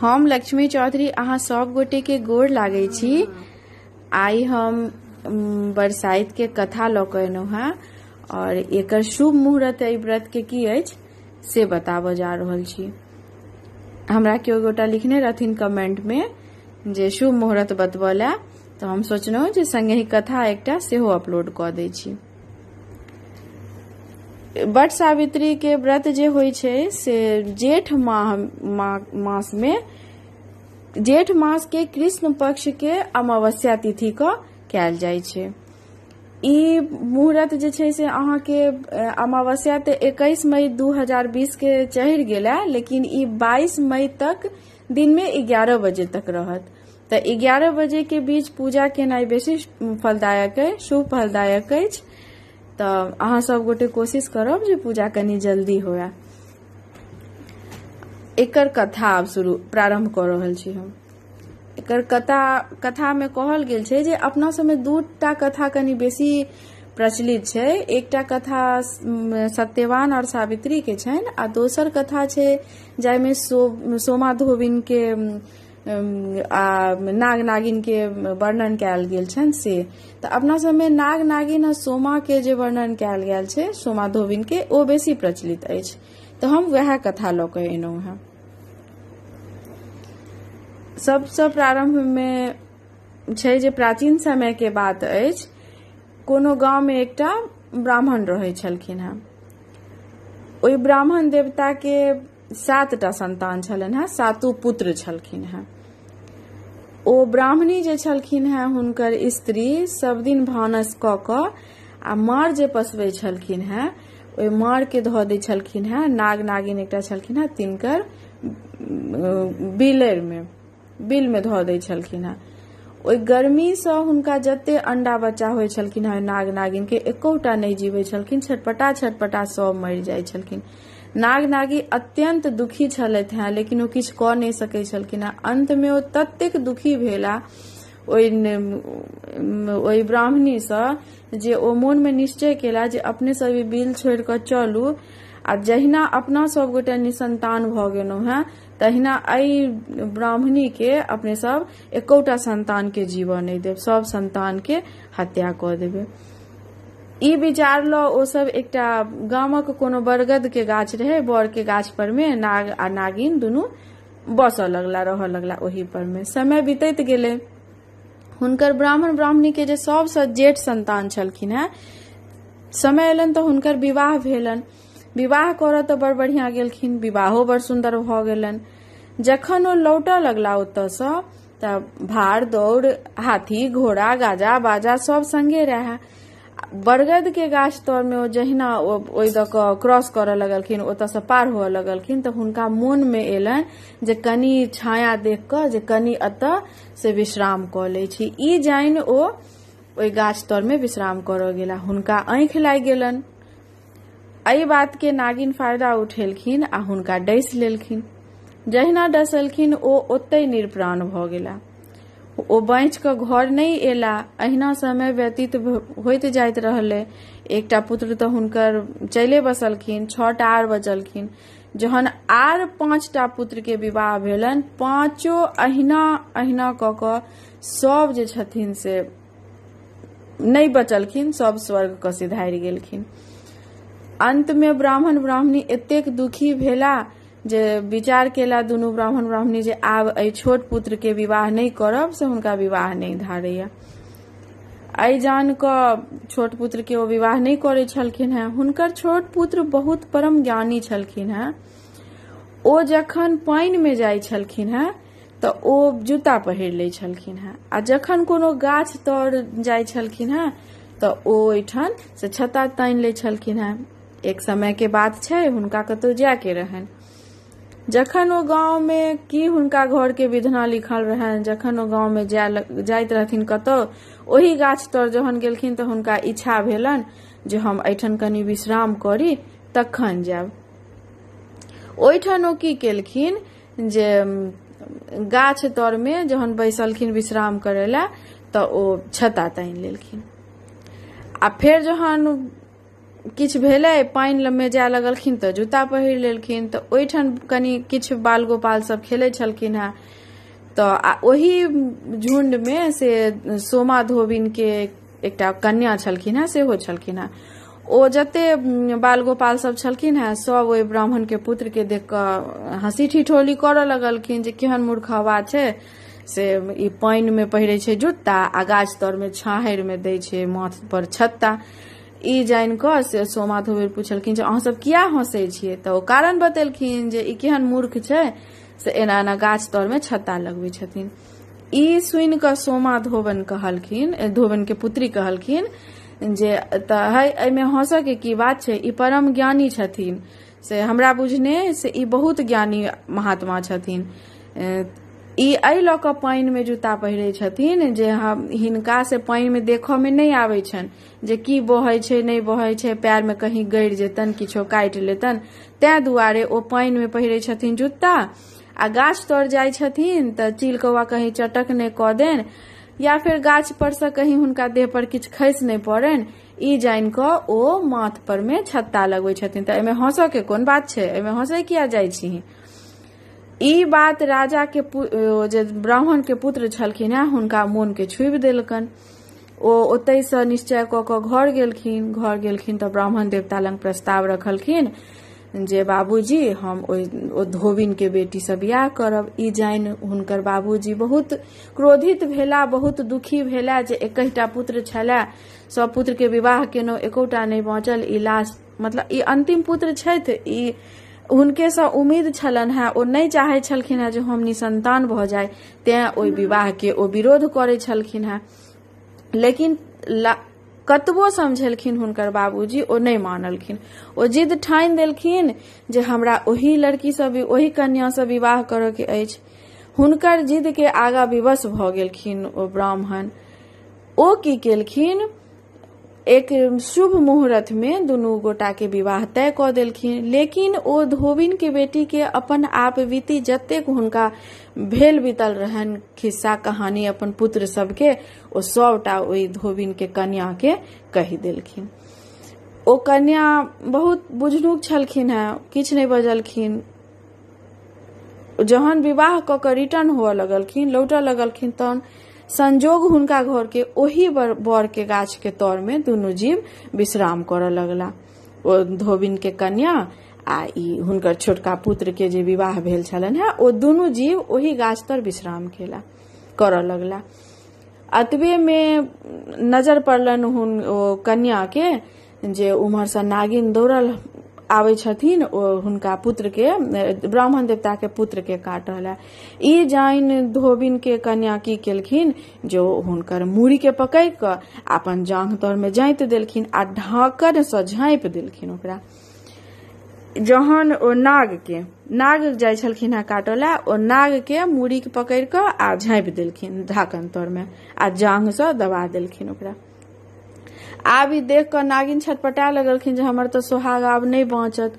हम लक्ष्मी चौधरी अहाँ सब गोटे के गोर लागै छी। आइ हम बरसाइत के कथा लऽ कऽ एलहुँ हेँ और एकर शुभ मुहूर्त एहि व्रत के की अछि से बताबऽ जा रहल छी। हमरा केओ गोटा लिखने रहथिन कमेंट में जे शुभ मुहूर्त बतबऽ लए, तऽ हम सोचलहुँ जे संगहि कथा एकटा सेहो अपलोड कऽ दै छी। वट सावित्री के व्रत जे होइ छै से जेठ मास में, जेठ मास के कृष्ण पक्ष के अमावस्या तिथि क कयल जाइ छै। ई मुहूर्त जे छै से अहाँके अमावस्या तऽ 21 मई 2020 के चढ़ि गेल है, लेकिन ई 22 मई तक दिन में 11 बजे तक रहत। तऽ 11 बजे के बीच पूजा केनाइ बेसी फलदायक अछि, शुभ फलदायक अछि। तऽ अहाँ सब गोटे कोशिश करब जे पूजा कनि जल्दी हुए। एकर कथा आब शुरू प्रारंभ कऽ रहल छी हम। एकर कथा में कहल गेल छै जे अपना सबमे दूटा कथा कनि बेसी प्रचलित छै। एकटा कथा सत्यवान और सावित्री के छनि आ दोसर कथा छै जाहिमे सोमा धोबिन के आ नाग नागिन के वर्णन कयल गेल छनि से। तऽ अपना सबमे नाग नागिन आ सोमा के जे वर्णन कयल गेल छै, सोमा धोबिन के, ओ बेसी प्रचलित अछि। तऽ हम वएह कथा लऽ कऽ एलहुँ हेँ। सबसँ प्रारंभ में छै जे प्राचीन समय के बात अछि, कोनो गांव में एकटा ब्राह्मण रहै छलखिन हेँ। ओहि ब्राह्मण देवता के 7टा संतान छलनि हेँ, 7 पुत्र छलखिन हेँ। ओ ब्राह्मणी जे छलखिन हेँ हुनकर स्त्री सब दिन भानस कऽ कऽ आ मार जे पसबै छलखिन हेँ ओहि मार के धऽ दै छलखिन हेँ। नाग नागिन एकटा छलखिन हेँ, तिनकर बिल में धऽ दै छलखिन हेँ। ओहि गर्मीसँ हुनका जते अंडा बच्चा होइ छलखिन हेँ नाग नागिन के, एकोटा नहि जीबै छलखिन, छटपटा छटपटा सब मरि जाइ छलखिन। नाग नागी अत्यंत दुखी छलथि हेँ, लेकिन ओ किछु कऽ नहि सकै छलखिन हेँ। अंत में ओ ततेक दुखी भेला ओहि ब्राह्मणीसँ जे ओ मोन में निश्चय केला जे अपने सब ई बिल छोड़ि कऽ चलू आ जहिना अपना सब गोटे निसंतान भऽ गेलहुँ हेँ तहिना एहि ब्राह्मणी के अपने सब एकोटा संतान के जीवऽ नहि देब, सब संतान के हत्या कऽ देबै। ई विचार लऽ ओ सब एकटा गामक कोनो बरगद के गाछ रहे, बर के गाछ पर में नाग आ नागिन दुनू बसऽ लगला, रहऽ लगला ओही पर में। समय बीतैत गेलै। हुनकर ब्राह्मण ब्राह्मणी के जे सबसँ जेठ संतान छलखिन हेँ, समय एलनि तऽ हुनकर विवाह भेलनि। विवाह करऽ तऽ बड़ बढ़िया गेलखिन, विवाहो बड़ सुन्दर भऽ गेलनि। जखन ओ लौटऽ लगला ओतऽसँ तऽ भाड़ दौड़ हाथी घोड़ा गाजा बाजा सब संगे रहै। बरगद के गाछ तर में ओ जहिना ओहि दऽ कऽ क्रॉस करऽ लगलखिन, ओतऽसँ पार हुअ लगलखिन, तऽ हुनका मोन में एलनि जे कनि छाया देख कऽ जे कनि एतऽ से विश्राम कऽ लै छी। ई जानि ओ ओहि गाछ तर में विश्राम करऽ गेला। हुनका आँखि लागि गेलनि। एहि बात के नागिन फायदा उठेलखिन आ हुनका डसि लेलखिन। जहिना डसलखिन ओ ओतहि निर्प्राण भऽ गेला। ओ बचि कऽ घर नहि एला। अहिना समय व्यतीत होइत जाइत रहलै। एकटा पुत्र तऽ हुनकर चले बसलखिन, 6टा आर बचलखिन। जहन आर 5टा पुत्र के विवाह भेलनि, 5 अहिना अहिना कऽ कऽ सब जे छथिन से नहि बचलखिन, सब स्वर्ग के सिधारि गेलखिन। अंत में ब्राह्मण ब्राह्मणी एतेक दुखी भेला जे विचार केला दुनू ब्राह्मण ब्राह्मणी जे आब एहि छोट पुत्र के विवाह नहि करब, से हुनका विवाह नहि धारैया। एहि जान कऽ छोट पुत्र के ओ विवाह नहि करै छलखिन हेँ। हुनकर छोट पुत्र बहुत परम ज्ञानी छलखिन हेँ। ओ जखन पानि में जाइ छलखिन हेँ तऽ ओ जूता पहिर लै छलखिन हेँ आ जखन कोनो गाछ तर जाइ छलखिन हेँ तऽ ओ ओहिठाम से छत्ता तानि लै छलखिन हेँ। एक समय के बात छै, हुनका कतहु जाय के रहनि। जखन ओ गाँव में की हुनका घर के विधना लिखल रहनि, जखन ओ गाँव में जाइत रहथिन कतहु, ओही गाछ तर जहन गेलखिन तऽ हुनका इच्छा भेलनि जे हम एहिठाम कनि विश्राम करी तखन जायब। ओहिठाम ओ की केलखिन जे गाछ तर में जहन बैसलखिन विश्राम करै लए तऽ ओ छत्ता तानि लेलखिन आ फेर जहन किछु भेलै, पानिमे जाय लगलखिन तऽ जूता पहिर लेलखिन। तऽ ओहिठाम कनि किछु बाल गोपाल सब खेलै छलखिन हेँ। तऽ आ ओही झुण्डमे से सोमा धोबिनके एकटा कन्या छलखिन हेँ, सेहो छलखिन हेँ। ओ जते बाल गोपाल सब छलखिन हेँ सब ओहि ब्राह्मणके पुत्रके देख कऽ हँसी ठिठोली करऽ लगलखिन जे केहन मूर्खवा छै, से ई पानिमे पहिरै छै जूता आ गाछ तरमे छाहरिमे दै छै माथ पर छत्ता। ई जानि कऽ से सोमा धोबिन पुछलखिन जे अहाँ सब किया हँसै छियै? तऽ ओ कारण बतेलखिन जे ई केहन मूर्ख छै, से एना एना गाछ तरमे छत्ता लगबै छथिन। ई सुनि कऽ सोमा धोबन कहलखिन, धोबन के पुत्री कहलखिन जे तऽ है एहिमे हँसऽ के की बात छै, ई परम ज्ञानी छथिन, से हमरा बुझने से ई बहुत ज्ञानी महात्मा छथिन। ई एहि लऽ कऽ पानिमे जूता पहिरै छथिन जे हम हिनका से पानिमे देखऽमे नहि आबै छनि जे की बहै छै नहि बहै छै, पैरमे कहीं गड़ि जेतनि, किछो काटि लेतनि, ताहि दुआरे ओ पानिमे पहिरै छथिन जूता। आ गाछ तर जाइ छथिन तऽ चील कौआ कहीं चटक नहि कऽ देन या फेर गाछ पर से कहीं हुनका देह पर किछु खसि नहि पड़नि, ई जानि कऽ ओ माथ पर मे छत्ता लगबै छथिन। तऽ एहिमे हँसऽ के कोन बात छै, एहिमे हँसै किया जाइ छी? ई बात राजा के जे ब्राह्मण के पुत्र छलखिन हेँ हुनका मोन के छुबि देलकनि। ओ ओतहिसँ निश्चय कऽ कऽ घर गेलखिन। घर गेलखिन तऽ ब्राह्मण देवता लग प्रस्ताव रखलखिन जे बाबूजी हम ओहि धोबिन के बेटीसँ बियाह करब। ई जानि हुनकर बाबूजी बहुत क्रोधित भेला, बहुत दुखी भेला जे एकहिटा पुत्र छलए, सब पुत्र के विवाह केलहुँ, एकोटा नहि बाँचल, ई लास्ट मतलब ई अंतिम पुत्र छथि, ई हुनकेसँ उम्मीद छलनि हेँ, ओ नहि चाहै छलखिन हेँ जे हम निसंतान भऽ जाय, तेँ ओहि विवाहके ओ विरोध करै छलखिन हेँ। लेकिन कतबो समझेलखिन हुनकर बाबूजी, ओ नहि मानलखिन। ओ जिद ठानि देलखिन जे हमरा ओही लड़कीसँ ओही कन्यासँ विवाह करयके अछि। हुनकर जिदके आगाँ विवश भऽ गेलखिन ओ ब्राह्मण। ओ की केलखिन, एक शुभ मुहूर्त में दुनू गोटा के विवाह तय कऽ देलखिन। लेकिन ओ धोबिन के बेटी के अपन आपबीती जतेक हुनका भेल बीतल रहनि खिस्सा कहानी अपन पुत्र सबके, ओ सबटा ओहि धोबिन के कन्या के कहि देलखिन। ओ कन्या बहुत बुझनुक छलखिन हेँ, किछु नहि बजलखिन। जहन विवाह कऽ कऽ रिटर्न हुअ लगलखिन, लौटऽ लगलखिन, तहन संजोग हुनका घर के ओही बर के गाछ के तर में दुनू जीव विश्राम करऽ लगला। ओ धोबिन के कन्या आ ई हुनकर छोटका पुत्र के जे विवाह भेल छलनि हेँ, ओ दुनू जीव ओही गाछ तर विश्राम केला करऽ लगला। अतबे में नजर पड़लनि हुन ओ कन्या के जे उम्हर से नागिन दौड़ल आबै छथिन, ओ हुनका पुत्र के, ब्राह्मण देवता के पुत्र के काट रहल है। ई जानि धोबिन के कन्या की केलखिन जो हुनकर मूड़ी के पकड़ि कऽ अपन जांघ तर में जाँति देलखिन आ ढाकन से झाँपि देलखिन ओकरा। जहन ओ नाग जाइ छलखिन हेँ काटऽ लए, ओ नाग के मूड़ी के पकड़ि कऽ आ झाँपि देलखिन ढाकन तर में आ जांघ से दबा देलखिन ओकरा। आब ई देख कऽ नागिन छटपटा लगलखिन जे हमर तऽ सोहाग आब नहि बाँचत।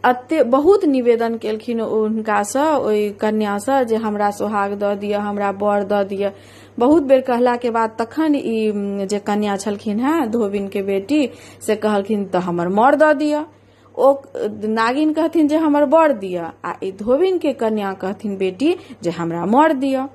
अते बहुत निवेदन केलखिन हुनकासँ, ओहि कन्यासँ, जे हमरा सोहाग दऽ दिअ, हमरा बर दऽ दिअ। बहुत बेर कहला के बाद तखन ई जे कन्या छलखिन हेँ धोबिन के बेटी, से कहलखिन तऽ हमर मर दऽ दिअ। ओ नागिन कहथिन जे हमर बर दिअ, आ ई धोबिन के कन्या कहथिन बेटी जे हमरा मर दिअ।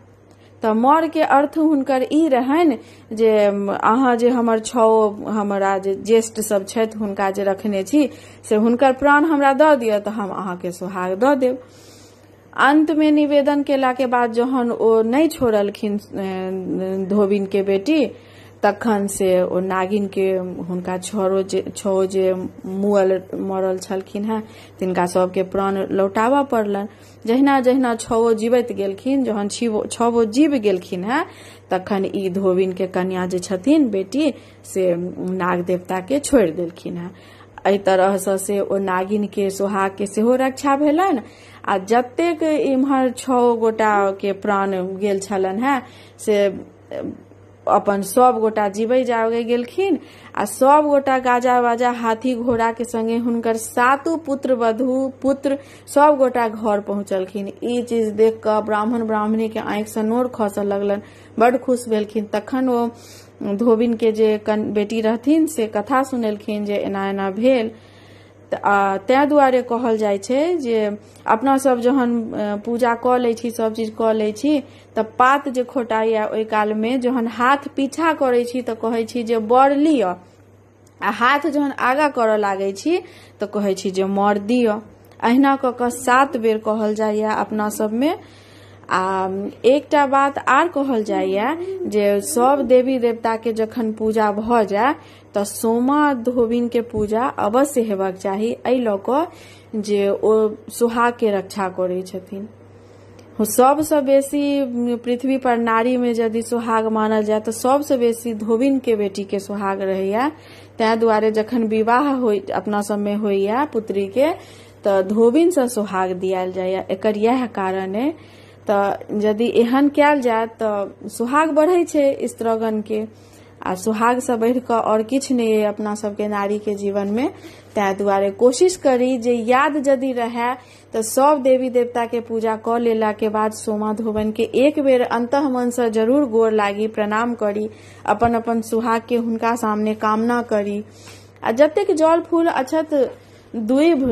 तऽ मर के अर्थ हुनकर ई रहनि जे अहाँ जे हमर छओ हमरा जे ज्येष्ठ सब छथि हुनका जे रखने छी से हुनकर प्राण हमरा दऽ दिअ तऽ हम अहाँके सोहाग दऽ देब। अंत में निवेदन केला के बाद जहन ओ नहि छोड़लखिन धोबिन के बेटी, तखन से ओ नागिन के हुनका छओ जे मुअल मरल छलखिन हेँ तिनका सबके प्राण लौटाबऽ पड़लनि। जहिना जहिना छओ जीवैत गेलखिन, जहन छओ जीव गेलखिन हेँ तखन ई धोबिन के कन्या जे छथिन बेटी से नाग देवता के छोड़ि देलखिन हेँ। एहि तरहसँ से ओ नागिन के सोहाग के सेहो रक्षा भेलनि आ जतेक इम्हर 6 गोटा के प्राण गेल छलनि हेँ से अपन सब गोटा जीबै जागे गेलखिन आ सब गोटा गाजा बाजा हाथी घोड़ा के संगे हुनकर 7 पुत्र वधू पुत्र सब गोटा घर पहुंचलखिन। ई चीज देख कऽ ब्राह्मण ब्राह्मणी के आँखि से नोर खसऽ लगलनि, बड खुश भेलखिन। तखन ओ धोबिनके जे बेटी रहथिन से कथा सुनेलखिन जे एना एना भेल। ताहि दुआरे कहल जाइ छै जे अपना सब जहन पूजा कऽ लै छी, सब चीज कऽ लै छी, तऽ पात जे खोटाइया ओहि कालमे जहन हाथ पीछा करै छी तऽ कहै छी जे बर लिअ, आ हाथ जहन आगाँ करऽ लागै छी तऽ कहै छी जे मर दिअ। अहिना कऽ कऽ 7 बेर कहल जाइया अपना सबमे। आ एकटा बात आर कहल जाइया जे सब देवी देवता के जखन पूजा भऽ जाय तऽ सोमा धोबिन के पूजा अवश्य हेबाक चाही, एहि लऽ कऽ जे ओ सुहाग के रक्षा करै छथिन। सबसँ बेसी पृथ्वी पर नारी में यदि सुहाग मानल जाय तऽ सबसँ बेसी धोबिन के बेटी के सुहाग रहैया। ताहि दुआरे जखन विवाह होइ अपना सबमे होइया पुत्री के तऽ धोबिन से सुहाग दियाल जाइया, एकर इएह कारण अइ। तऽ यदि एहन कयल जाय तऽ सुहाग बढ़ै छै स्त्रीगण के, आ सुहाग से बढ़ि कऽ आओर किछु नहि अइ अपना सबके नारी के जीवन मे। ताहि दुआरे कोशिश करी जे याद यदि रहए तऽ सब देवी देवता के पूजा कऽ लेला के बाद सोमा धोबन के एक बेर अंतः मन से जरूर गोर लागी, प्रणाम करी, अपन अपन सुहाग के हुनका सामने कामना करी। आ जतेक जल फूल अक्षत दुइभ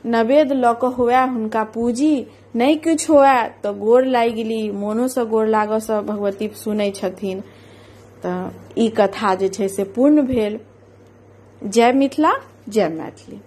नवेद लऽ कऽ हुए हुनका पूजी, नहि किछु हुए तऽ गोर लागि ली, मोनोसँ गोर लागऽसँ भगवती सुनै छथिन। तऽ ई कथा जे छै से पूर्ण भेल। जय मिथिला, जय मैथिली।